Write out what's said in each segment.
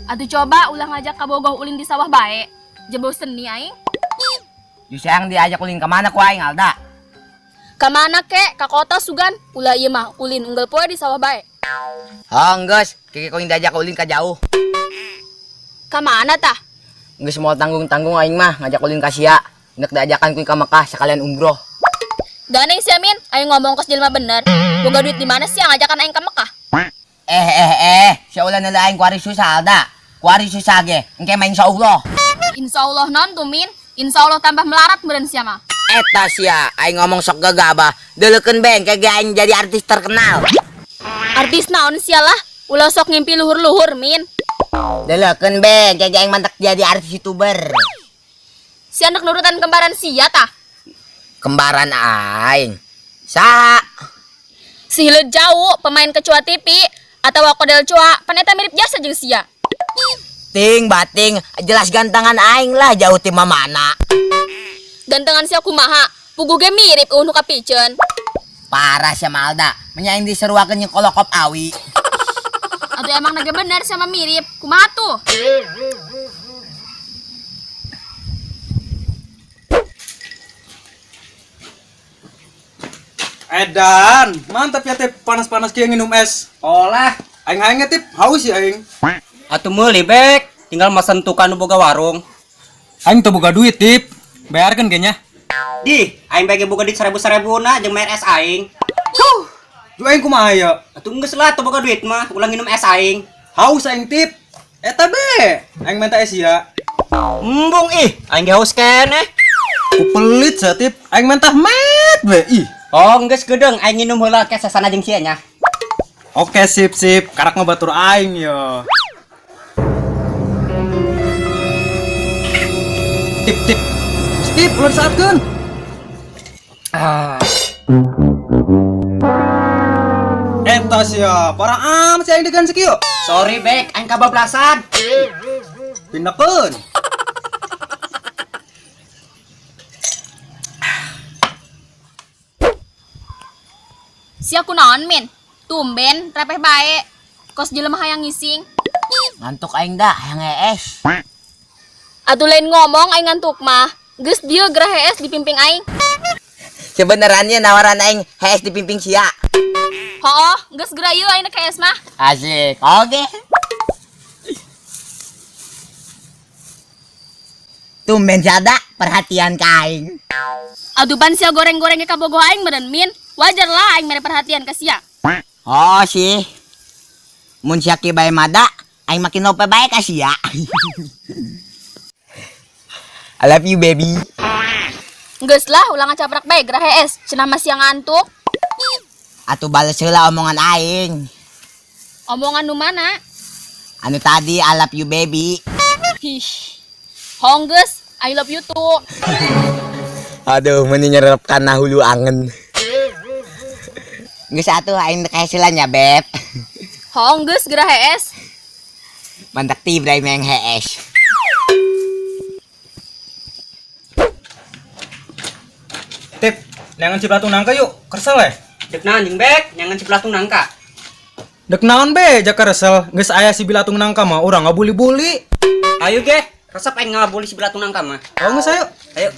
Atuh coba ulah ngajak kabogoh ulin di sawah bae. Jebol seni aing. Jusang diajak ulin kemana ku aing Alda? Kamana kek? Ka kota sugan. Ulah ieu mah ulin unggal poe di sawah bae. Oh, geus, kiki ku aing diajak ulin ka jauh. Kamana tah? Geus mau tanggung-tanggung aing mah ngajak ulin ka sia. Nek diajakan ku ka Mekah sekalian umroh. Ganeng sia Min, aing ngomong kos jelema bener. Boga duit di mana sih ngajakan aing ka Mekah? Sia ulah neuleuh aing kuari susah Alda. Kuari susah ge, engke mah insyaallah. Insyaallah non tuh Min. Insyaallah tambah melarat meureun sia mah. Eta sia, aing ngomong sok gegabah. Deuleukeun be engke ge aing jadi artis terkenal. Artis naon sia lah? Ulah sok ngimpi luhur-luhur Min. Deuleukeun be engke ge aing mantak jadi artis YouTuber. Si anak nurutan kembaran sia tah? Kembaran aing. Saha? Si Hileud jauh pemain kecoa TV atau kodel coa, pan eta mirip jasa jeung sia. Ting bating jelas gantangan aing lah jauh ti mamana. Gantengan sia kumaha? Puguh ge mirip eueuh nu kapiceun. Parah sia Malda, menyaing diseruakeun jeung kolokop awi. Atuh emang nage bener sama mirip. Kumaha tuh? Edan, mantap ya Tip, panas-panas kieu nginum es. Olah, Aing hayang Tip, haus ya aing. Atuh meuli bek, tinggal mesen tukang nu boga warung. Aing teu boga duit Tip, bayarkeun ge nya. Di, aing bage boga duit 1000-1000na jeung bayar es aing. Huh, ju aing kumaha ya? Atuh geus lah teu boga duit mah, ulah nginum es aing. Haus aing Tip. Eta be, aing minta es ya. Embung ih, aing ge haus keneh. Ku pelit sia Tip, aing mentah met be ih. Oh, geus gedeung aing nginum heula ke sasana jeung sia nya. Oke, sip sip, karak ngebatur aing yo. Tip tip. Tip, ulah disaatkeun. Ah. Eta sia, parah amat sia aing degan sakieu. Sorry bek, aing kabablasan. Pindahkeun. Sia kunaon Min? Tumben trepeh bae. Kos jelema hayang ngising. Ngantuk aing da, hayang hees. Atuh lain ngomong aing ngantuk mah. Geus dieu gerah hees dipimping aing. Sebenerannya nawaran aing hees dipimping sia. Hooh, geus gerah ieu aing hees mah. Asik. Oke. Tumben sia da perhatian ka aing. Aduh pan sia goreng-gorengnya kabogoh aing meureun Min. Wajar lah aing mere perhatian ka sia. Oh sih. Mun sia ki bae mada, aing makin lope bae ka sia. I love you baby. Geus lah ulah ngacaprak bae gerah hees, cenah mah sia ngantuk. Atuh bales heula omongan aing. Omongan nu mana? Anu tadi I love you baby. Hih. Hong geus, I love you too. Aduh, meni nyerep kana hulu angen. Geus atuh aing teh heula nya, Beb. Hong geus gerah hees. Mantak tibra aing hees. Tip, neangan si belatung nangka yuk, kersel eh. Dek naon jeung bek, neangan si belatung nangka. Dek naon be, jaka resel, geus aya si belatung nangka mah urang ngabuli-buli. Ayo ge, resep aing ngabuli si belatung nangka mah. Oh geus ayo. Ayo.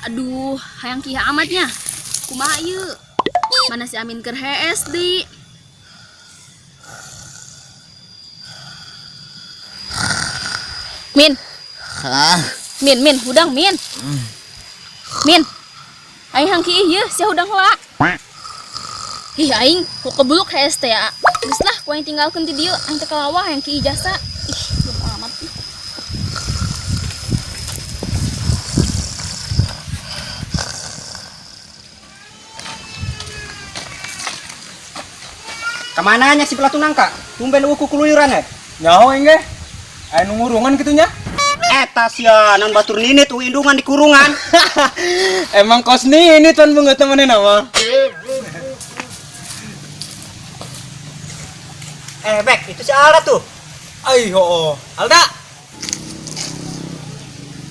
Aduh, hayang kieu amatnya. Kumaha ieu? Mana si Amin keur hees di? Min. Hah? Min, Min, hudang Min. Min. Aing hang kieu ieu, sia hudang heula. Ih aing, ku kebuluk hees teh ya. Geus lah, ku aing tinggalkeun di dieu, aing teh kalawah hayang kieu jasa. Ih, bodoh amat ih. Kamana nya si belatung nangka? Tumben eueuh kukuluyuran eh. Nyaho aing ge. Aya nu ngurungan kitu nya. Eta sia, naon batur ninit eueuh indungan di kurungan. Emang kos ninit pan beungeut teh manehna mah. Bek, itu si Alda tuh. Ai hooh. Alda.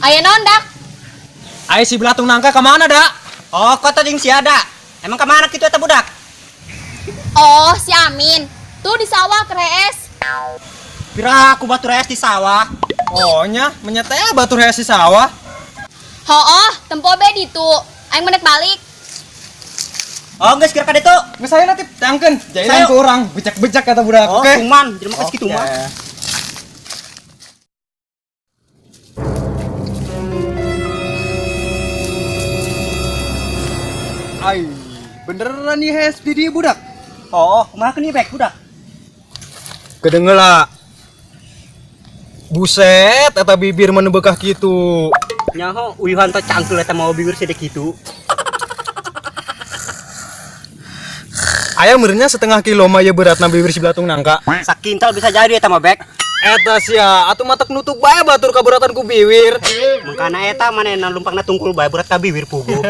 Aya naon, Dak? Aya si belatung nangka ka mana, Dak? Oh, kota jeung si ada. Emang kemana kitu eta budak? Oh, si Amin. Tuh di sawah kerees. Pira aku batur es di sawah. Oh nya, menyata batur hees di sawah. Hooh, tempo be ditu. Aing menek balik. Oh, geus kira ka ditu. Geus saya nanti tangkeun, jailan Sayo. ke urang, becak-becak kata budak. Oh, Oke. kuman, jelema geus kitu mah. Oke. Ai, beneran nih hees di dieu budak. Oh, kumaha keun ieu bek budak? Kedengeula. Buset, eta bibir mah nu beukah kitu. Nyaho uyuhan teh cangkeul eta mau bibir sedek kitu. Aya meureunnya setengah kilo mah ieu beratna bibir si belatung nangka. Sakintal bisa jadi eta mah bek. Eta sia, atuh matak nutup bae batur kaberatan ku biwir. Mangkana eta manehna lumpangna tungkul bae berat ka biwir puguh.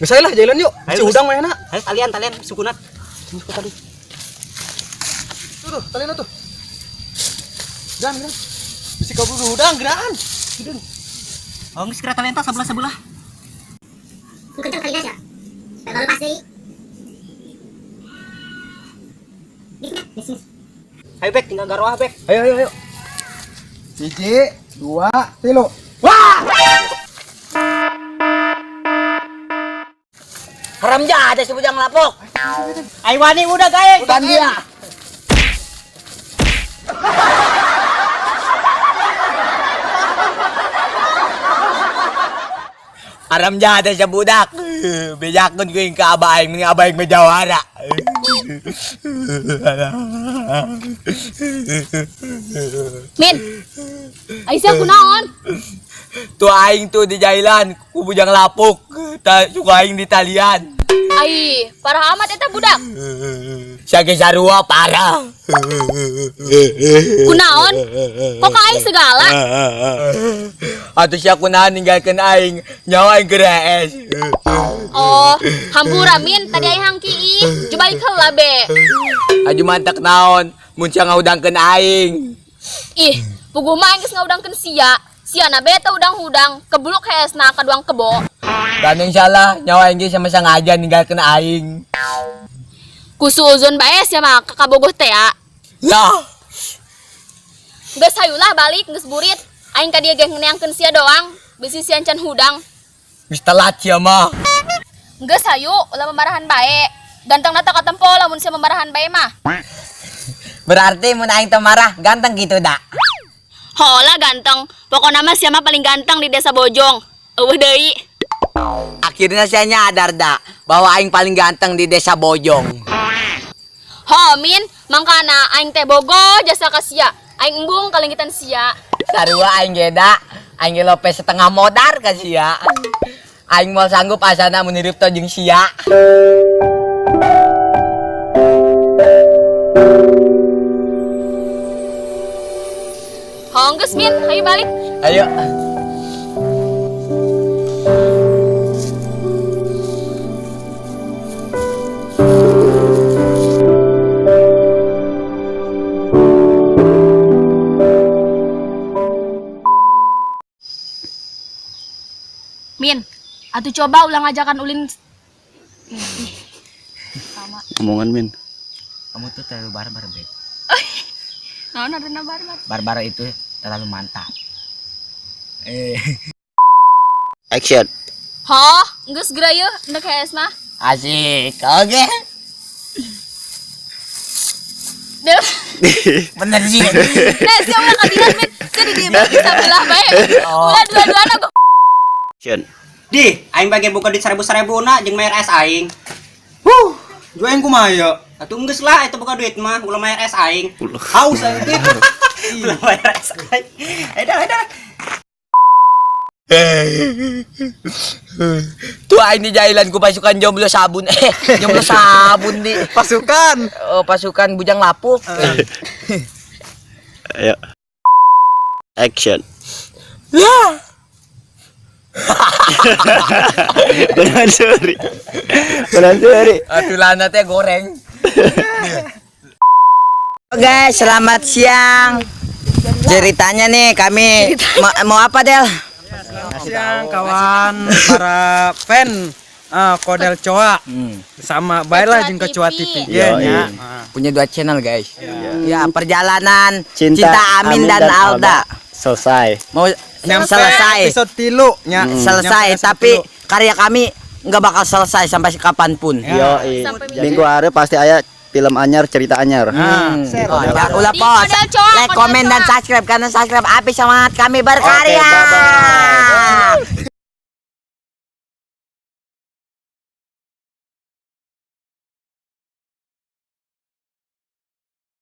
Geus lah jalan yuk. Ayo, Si hudang mah enak. Ayo talian talian sukunat. Suku tali. Tuh tuh, talian tuh. Jangan, jangan. Bisi kabur hudang geraan. Oh, geus kira talian tah sebelah-sebelah. Kenceng kali aja. Kalau lepas deh. Bisnis. Ayo bek tinggal garoah bek. Ayo ayo ayo. 1, 2, 3. Haram jahat si bujang lapuk. Ayo wani udah gae. Bukan dia. Haram jahat si budak. Bejakeun ku ka abah aing, mending abah aing mah jawara. Min. Aisyah kunaon? Tuh aing tuh di jailan ku bujang lapuk. Ta suka aing di talian. Ai, parah amat eta budak. Siage sarua parah. Kunaon? Kok ka aing segala? Atuh sia kunaon ninggalkeun aing, nyawa aing gerees. Oh, hampura Min, tadi aing hangki ih. Coba balik heula be. Aju mantak naon, mun sia ngahudangkeun aing. Ih, puguh mah aing geus ngahudangkeun sia. Sia na be teh hudang-hudang, kebuluk heesna ka duang kebo. Gandeng salah, nyawa aing ge sama sengaja ninggalkeun aing. Ku suuzon bae sia mah ka kabogoh teh ya. Lah, Geus hayulah balik geus burit. Aing ka dieu ge ngeneangkeun sia doang, bisi sia can hudang. geus telat sia mah. Geus hayu ulah memarahan bae. Ganteng na katempo lamun sia memarahan bae mah. Berarti mun aing teu marah, ganteng gitu da. Hola ganteng, pokokna mah sia mah paling ganteng di desa Bojong. Eueuh deui. Akhirnya saya nyadar da bahwa aing paling ganteng di desa Bojong. Ho Min, mangkana aing teh bogo jasa ka sia. Aing embung kalenggitan sia. Sarua aing ge da, aing ge lope setengah modar ka sia. Aing moal sanggup asana mun hirup teh jeung sia. Ho geus Min, hayu balik. Ayo. Min, atuh coba ulang ajakan ulin. Sama. Omongan Min. Kamu tuh terlalu barbar, Beb. Naon adana barbar. Barbar itu terlalu mantap. Action. Ho, geus geura yeuh ndek hees mah. Asik. Oke. Del. Bener sih. Nah, sia ulah kadiran Min. Sia di dieu sabelah bae. Oh. Ulah dua-duana go. Action. Di, aing bage boga duit 1000-1000na jeung mayar es aing. Huh, ju aing kumaha ieu? Atuh geus lah eta boga duit mah ulah mayar es aing. Haus aing teh. Ulah mayar es aing. Edah edah. Tuh aing di jailan ku pasukan jomblo sabun. Jomblo sabun di. Pasukan. Oh, pasukan bujang lapuk. Ayo. Action. Ya. Benar suri. Benar suri. Atuh lana teh goreng. Guys, selamat siang. Ceritanya nih kami mau apa, Del? Siang kawan para fan Ah, Kodel Coa. Sama bae lah jeung Kecoa TV ge Yoi. nya. Ah. Punya dua channel, guys. Ya, perjalanan Cinta, Amin, dan Alda. Selesai. Mau Nyampe selesai. episode 3 nya. Selesai, Nyampe episode tapi 3. karya kami nggak bakal selesai sampai kapanpun. Ya. Yoi. Sampai Minggu hari pasti aya film anyar, cerita anyar. Oh, ya, ulah Di pos. Kodel Coa, Like, Kodel komen, dan Coa. subscribe karena subscribe api semangat kami berkarya. Oke, bye-bye.